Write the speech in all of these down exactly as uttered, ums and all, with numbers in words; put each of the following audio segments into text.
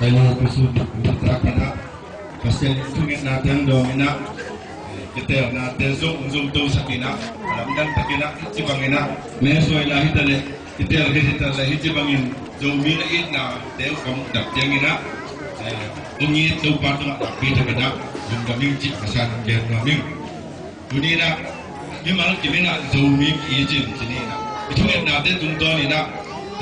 Pai lo pi sun, pi tak in ah, Pasian in thungetnate hong dawng in ah, eh, kitelnate zong, zong tosak in ah, lamdang tak in ah, hih ci bang in ah, me suai la hi ta leh, kitel hi ta leh, hih ci bangin Zomi na itnate hong dap ciangin ah, eh, hong it Topa tungah nakpi tak in ah, lungdam ing cih ka san gen nuam ing. Tuni in ah, mimal kim in ah Zomi ki-it cin, ci ni in ah, i thungetnate tungtawn in ah,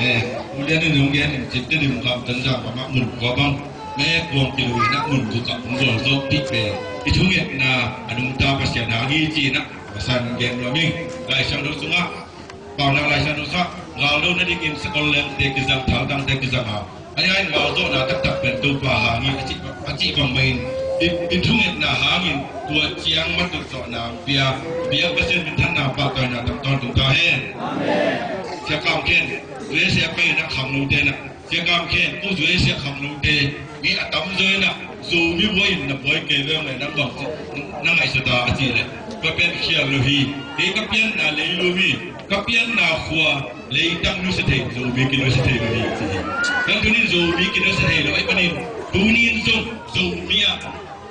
eh, U Lian in hong gen in cin, Tedim gam Tonzang gam ah mun kua bang, me kuang kilo in ah mun guk ah hong gualzawhpih pen, i thungetna a nungta Pasian hang hi ci in ah, ka san gen nuam ing. Lai Siangtho sungah, Paunak Lai Siangtho sungah, galdo nadingin sakol lengte kizang, thaltangte kizang a, a, a galzawhna taktak pen Topa hang hi, a cih, a cih bang mahin, i, i thungetna hangin tua ciang matuh zawhna hong pia, pia Pasian minthanna, pahtawina tangtawn tung ta hen. Sia Kam Khen, U S A pai in ah khangnote in ah, Sia Kam Khen, ko U S A khangnote, mi a tamzaw in ah, Zomi buai in na buai kei leng leh nang bang ci, na ngaihsut a, a cih leh, ka pian khial lo hi, kei ka pianna lei lo hi, ka pianna khua, leitang nusia thei, Zomi kinusia thei lo hi, ci hi. Kan tuni in Zomi kinusia thei lo ahih manin, tuni in zong Zomi ah,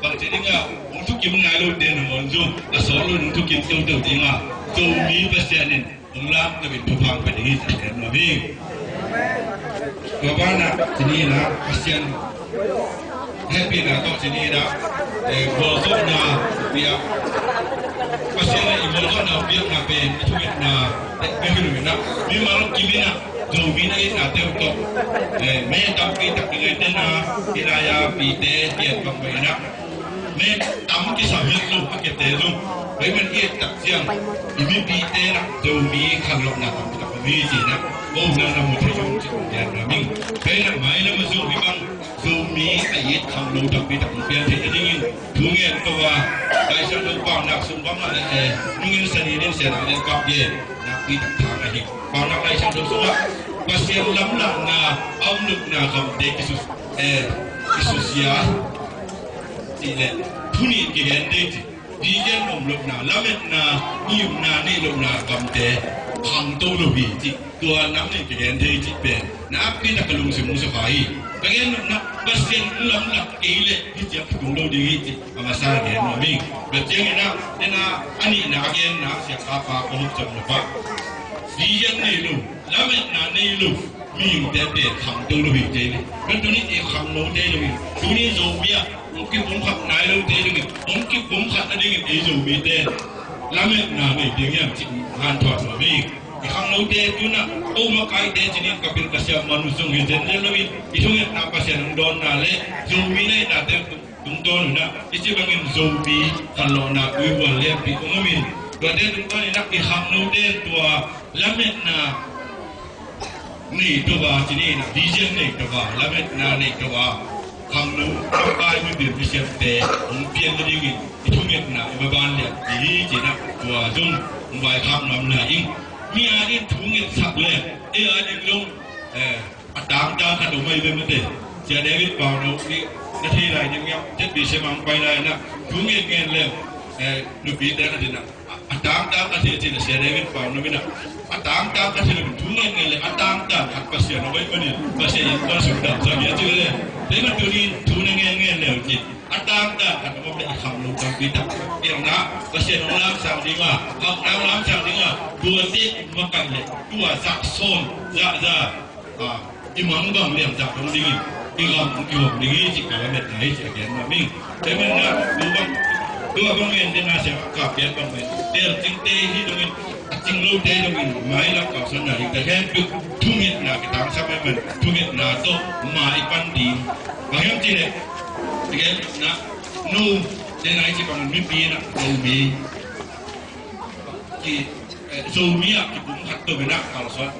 bang ci ding ah, hong thukim nai lote nangawn zong a sawt lo in hong thukim toto ding ah, Zomi Pasian in hong lamto in thupha hong pia ding hi, ci gen nuam ing. Tua banah ci ni in ah, Pasian hehpihna tawh ci ni in ah, eh, gualzawhna piak, Pasian in i gualzawhna piakna pen i thungetna, eh, pen hi lo in ah, mimal kim in ah Zomi na itnate uh tawh, eh, me tampi tak kingaihte in ah, hih lai-a pite, hih bang mah in ah, me tam kisam het lo a kete zong, pai man i et tak ciang, i mipite in ah Zomi khanlawhna tampi tak om hi ci in ah, ko na na mu thei zong ci gen nuam ing. Pen ah mailam ah zong hih bang Zomi a it khangno tampi tak hong pian theih nadingin, thu ngen ko a, Lai Siangtho Paunak sung bang ah leh, eh, nungin sanin in sian ah leh kap ye, nakpi tak thang ahi. Paunak Lai Siangtho sungah, Pasian lamlahna a om lohna gamte kisu, eh, kisusia, cih leh, thu nih kigen ding ci. Vision om lohna, lametna, ngimna neih lohna gamte khangto lo hi cih, tua nam nih kigen thei cih pen nakpi tak ka lungsim hong sukha hi. Ka gen nopna, Pasian hong lamlak kei leh hih ciang kitung lo ding hi cih a masa gen nuam ing. Tua ciangin ah, tua a nihna a genna, Sia Kapa, ka hopcop nop ah, vision nei lo, lametna nei lo mihingte pen khangto lo hi kei ve. Tua tuni i khangnote lo hi. Tuni Zomi ah hong kipumkhat nai lote lo hi. Hong kipumkhat nadingin ei Zomite lametna nei ding hiam cih hanthawn nuam hi. I khangnote tu-in ah, ko makaite ci-in ka pil ka siam man uh zong hi zenzen lo hi. I thungetna Pasian hong dawnna leh Zomi na itnate tungtawn un ah, i ci bangin Zomi khanlawhna kuihual lianpi kong om in, tuate tungtawn in ah i khangnote in tua lametna nei to a, ci ni in ah, vision nei to a, lametna nei to a, khangno, khangkai mipil misiamte hong pian nadingin i thungetna i maban lianpi hi ci-in ah, tua zong hong vaikhak nuam lai ing. Mi adingin thungetsak leh, ei ading zong, eh, a tangtang khat om ahi ve mate. Sia David Pauno nih na thei lai ding hiam, Z B C mang pai lai in ah, thu ngen ngen leng, eh, nupite khat in ah, a, a tangtang khat hi ci-in ah, Sia David Pauno in ah, a tangtang khat hi leh, thu ngen ngen leh, a tangtang khat Pasian om ahih manin, Pasian in kua suk dam sa hi a ci leh, tua ahih manin tuni in thu na ngen ngen leh ci, a tangtang khat om leh i khangno tampi tak piang in ah, Pasian hong lamsang ding a, hong lamsang ding a, tuate makaih leh, tua zah sawm, zah za, a, i mang bang liang zah dong dingin, i gam i hong ding hi cih ka lametna hi cih a gen nuam ing. Tua ahih manin ah, tua bang, tua bang gen ding a, Sia Kap Pian bang gen, teel cingte hi dongin, a cing lote dongin, mailam kalsuanna hi ta hen, thungetna kitangsap ahih manin, thungetna tawh mai i pan ding. Bang hiam cih leh, i gen na, nu, te nai ci bang mipi in ah, Zomi ki, eh, Zomi ah kipumkhat to in ah kalsuan.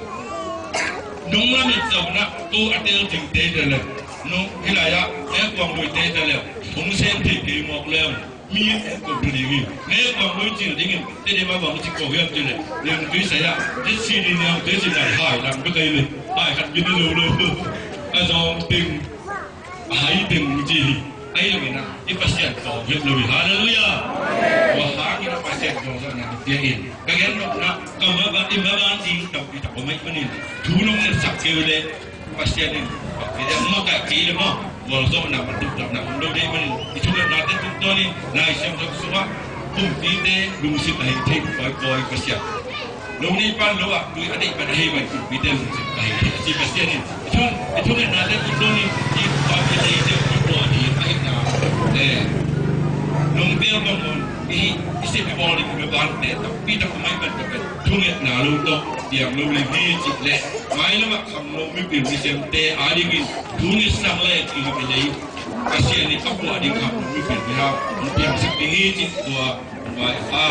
Nong lamet zo in ah, ko a teel cingte te leh, nong hih lai-ah, eh, kuang luite te leh, hong sem thei kei mawk leh, mi eh, ko tu ding hi. Eh, kuang lui cil dingin, Tedim ah bang ci ko hiam cih leh, Liangtui sai ah, ZCD niang te ci lai hai lang bek ahi leh, hai khat bek hi lo lo. A zawng teng, a hai teng ci hi. Ahi zongin ah, i Pasian tawh het lo hi. Halleluiah. Tua hangin ah Pasian tawh zong na pia in. Ka gen nopna, ka maban, i maban ding tampi tak om ahih manin, thu nong ngetsak kei uh leh, Pasian in, i dang makaih kei leh maw, Gualzawhna, mantuhtahna om lo deih manin i thungetnate tungtawnin Lai Siangtho sungah kumpite lungsim a hei thei kawikawi Pasian. Lo nei pan lo ah tui a deih pan a hei man kumpite lungsim a hei thei a ci Pasian in i thun, i thungetnate tungtawnin i pau i deite i tua ding a hihna, eh, nong bel bang un i, i sin i bawl ding i bante tampi tak mai pan ka pen thungetna lo tawh tiang lo ling hi cih leh mailam ah khangno mipil misiamte adingin thu ngetsak le kingam i lei Pasian in a puah ding khangno mipil miha hong piangsak ding hi cih tua vai a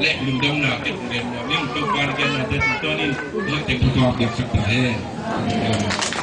le lungdamna ken gen nuam ing. Topa na gennate tungtawnin hoih teng thupha piangsak ta hen.